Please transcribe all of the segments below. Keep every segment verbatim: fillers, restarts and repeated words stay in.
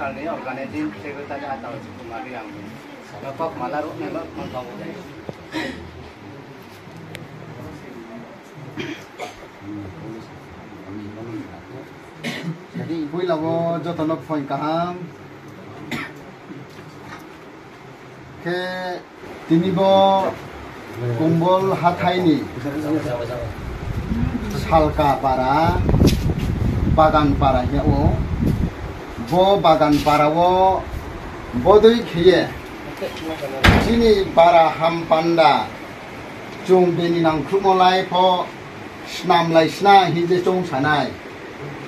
Ni organizing secretary atao Kumari ang. Bapak malar ni bak mangkau. Jadi, poila wo joto no phoing kaham. Khe tini bo Kumbol hathái ni Salka para, Bagan para hing ou. Bo Bagan para wo bodei khe ye chini para ham panda chung bini nangkhruhmo lai pho snam lai sna hing je choung sanai.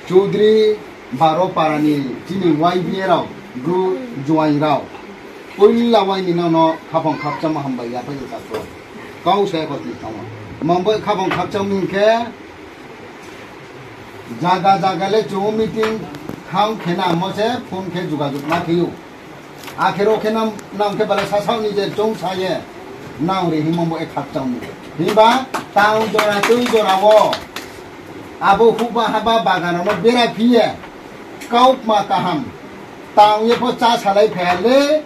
Chudri baro para ni chini Y B A rao, Bru juaing rao. Poila waini no no khaphang khakchangmo hambai ya phai ye takhu. Kau se koti thanngmo. Mangbo khaphang khakchang mi hing khe, zaga zaga le chung meeting thanng khe namo se phone khe jugajug ma khe ou. Akhe ro khe nang, nang khe bale sasaoh ni je choung sa ye nang ri hingmo bo e khakchang mi. Himba tang jora tui jora wo abo huhba haba bagan rao no bera phi ye kautma kaham tang ye pho chá salai phai ha le,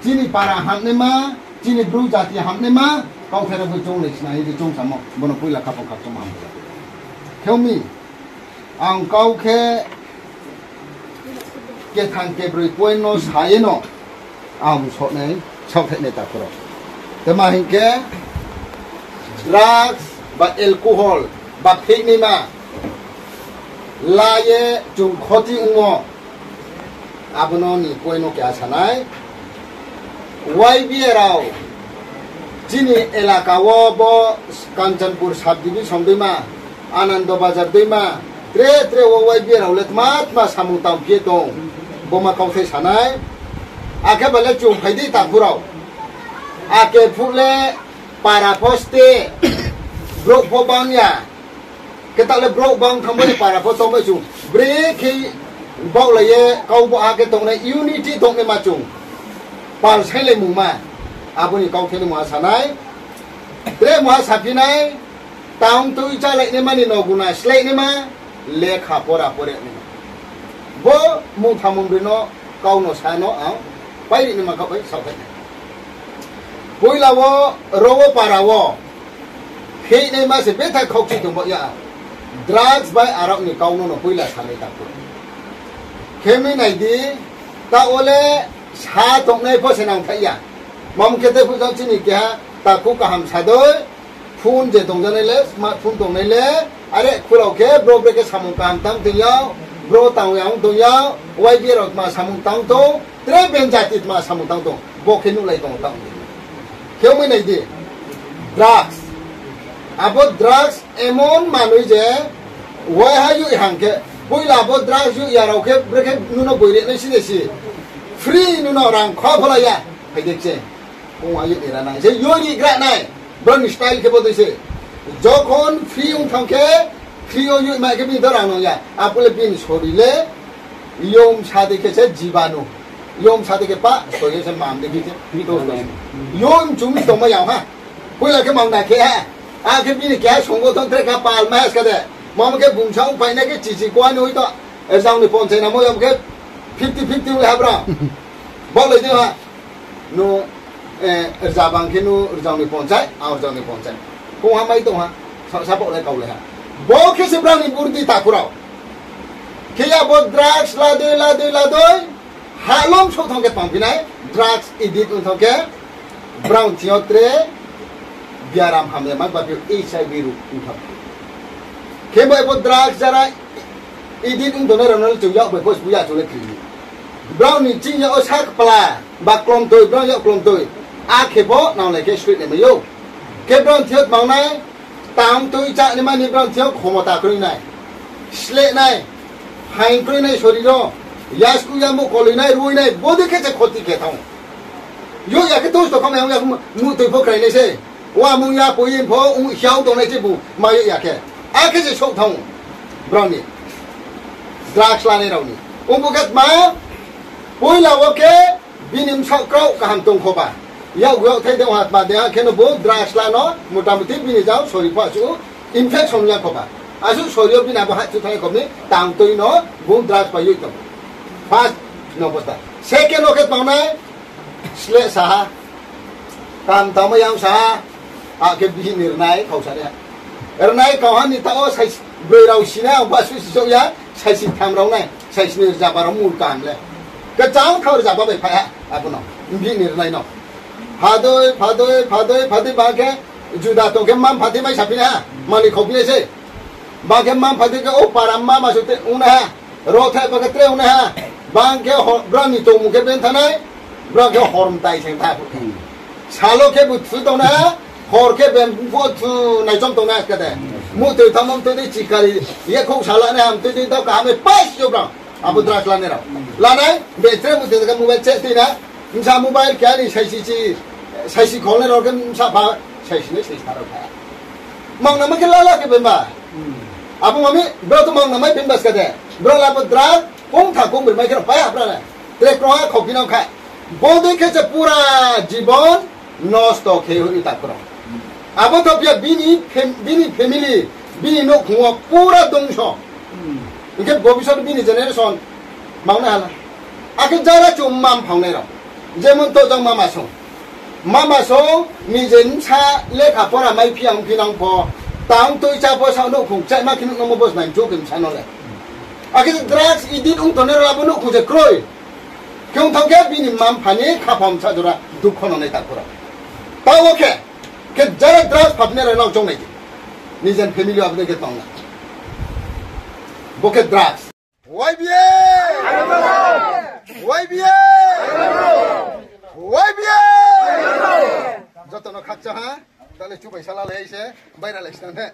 chini para hamnaima, chini Bru jati hamnaima, kauthai rao bo choung lai sna ye je choung samo, bo no poila khaphang khakchangmo hambai ya. Khe ong mi, ang kau khe kethang kebroi point no sa ye no, ang saohnai, saohthaihnai takhu rao. Tma hing khe, drugs ba alcohol ba pheihnaima la ye chung khoti ongmo. Abo no ni point no keha sanai. Y B A rao chini elaka wo bo Kanchanpur sub division deima, Anando Bazar deima, tre tre wo Y B A rao le tma tma samung tang phi ye tong. Bo ma kauthai sanai. Akhe ba le chung phai di takhu rao. Ake phuh le para pho ste, brouh pho bang ya. Khe taoh le brouh bang thanngmo ni para pho tongbai chung. Brekhe baohlai ye kau bo ha khe tongnai unity tongnaima chung. Pal sailai mungma. Abo ni kauthai no mungha sanai. Tre mungha saphi nai. Tang tui chálai naima ni no guna slái naima. Lekha pora pore naima. Bo mungtham mungbroi no kau no sa no ang pairi naima khaoh bai saohthai nai. Poila wo, ro wo para wo. Pheihnaima se betha khaukchi tong baoh ya. Drugs bai arao ni kau no no poila sanai takhu. Khe mi nai di, taoh wo le sa tongnai pho se nangthai ya. Mamo khe te phuh jang chini keha takhu kaham sa dei, phone je tongjanai le, smartphone tongnai le, are khurao khe bro brekhe samung kaham tang tong ya, bro tang ya ong tong ya, Y B A rao tma samung tang tong, tre ben jati tma samung tang tong, bo khe nuhlai tong tang. Khe ongmai nai di, drugs. Abo drugs emon manoi je, waiha yoih hang khe, poila abo drugs yoih ya rao khe brekhe nuno boi ri nai si de si, free nuno rang kha phola ya, phai de khe. Ong a yoih ni ra nai se, yoih ni gra nai. Brao ni style khe bo dei se. Jokhon free ong thanng khe, free yo yoih mai khe bini dorang nang ya. Apo le bini sori le, yom sa dei khe se jibanu. Yom sa dei khe pa, sori se mam dei khe se. Yom chung tongmai ya ha. Poila khe mang da khe ha. Akhe bini keha songgothon tre kha pal ma ha ska de. Mamo khe bung sa ong painai khe chichi kuani oi to. Rjang ni ponchai namo yam khe fifty fifty le ha brao. Baohlai di ha. Nu, rza bang khe nu rjang ni ponchai, ang rjang ni ponchai. Kong ha mai tong ha, sa, sa baohlai kaulai ha. Bo khe se brao ni burdi takhu rao. Khe ya bo drugs la dei, la dei, la dei. Halom souh thanng khe tangphi nai, drugs addict ong thanng khe, brao thing yo tre biaram hamya ma ba phi H I V rug ong thanng. Khe bai bo drugs jara addict ong tongnai rao no le chung yak bai pho sbu ya chung le kri. Brao ni ching ya o sa kpla, ba klomtoi, brao yak klomtoi. Akhe bo nanglai khe sroih nai mai ou. Khe brao thing yo tma ong nai, tang tui chá naima ni brao thing yo khomota kroi nai. Sleh nai, haing kroi nai sori ro, yasku yamo koloi nai, rui nai, bodei khe se khoti khe thanng. Yoh ya khe tosto khamai ong ya, muhtoi pho krai nai se. Wamung ya poi pho, ong hiao tongnai se bu, ma yoh ya khe. Akhe se souh thanng. Brao ni. Drugs lanai rao ni. Ong bo khe tma, poila wo khe, bini bsaoh kraoh kaham tong khoba. Yak yak thai de ha tma de ha khe no bo drugs la no, motamuti bini jao sori pho asuh infection ya khoba. Asuh sori yo bini abo hahchu thai kho mi, tang tui no, bo drugs bai yoih tong. First, Second no khe tongnai, sleh sa ha. Kam tangmo yang sa ha. Akhe bihih ni rnai khausa ri ha. Rnai kau ha ni taoh wo broi rao sinai, ang ba susi souh ya, saisi tham rao nai, saisi ni rzaba rao mul kaham le. Kchang thao rzaba bai phai ha, abo no. Bihih ni rnai no. Phadoi, phadoi, phadoi, phadoi ba khe juda tong khe mma mpha dei mai saphi nai ha, mani khauphi nai se. Ba khe mma mpha dei khe o para mma ma su te ong nai ha. Ro thai ba khe tre ong nai ha. Bang khe ho-, brao ni tongmung khe bentha nai, brao khe hor mtai seng tha phuh khe. Salo khe bu thu tong nai ha, hor khe beng phuh thu naichom tong nai ha khe de. Muhtoi thanngmo mtoi dei chikari, ye khouh sala nai ha, mtoi dei dao kaham bai pais yo brao. Abo drugs lanai rao. Lanai, beng tre muhtoi khe mobile check tui na, bsa mobile khe ani saisi chi, saisi kholnai rao khe bsa pha, saisi nai saisi tha rao pha. Mangnang mai khe lala khe bemba. Abo mami, brao to mangnang mai bemba ska de. Brao la bo drugs, kong tha kong broi mai khe rao pai ha brao le. Tre kroi ha khauphi nang kha. Bodei khe se pura jibon nosto khe hoih ni takhu rao. Abo tho phi ya bini fam-, bini family, bini nouhkhong wo pura dongso. Hing khe bobisot bini generation mangnai hala. Akhe jara chung mma mphangnai rao. Jemon to jang mama song. Mama song ni je bsa lekha pora mai phi ya ongphi nang pho. Tang tui chá pho sa nouhkhong kchaihma khe nuh nangmo bo snai mchu khe bsa no le. Akhe drugs addict ong tongnai rao abo nouhkhong se kroi. Khe ong thanng khe bini mma mpha ni khaphang bsa jora dukho no nai takhu rao. Taoh wo khe, khe jara drugs phaphinai rao nang choung nai di. Nijen family abo dei khe tong na. Bo khe drugs. Y B A! Y B A! Y B A! Joto no khakchang ha, tale chubai sala lai se, baira lai snang he.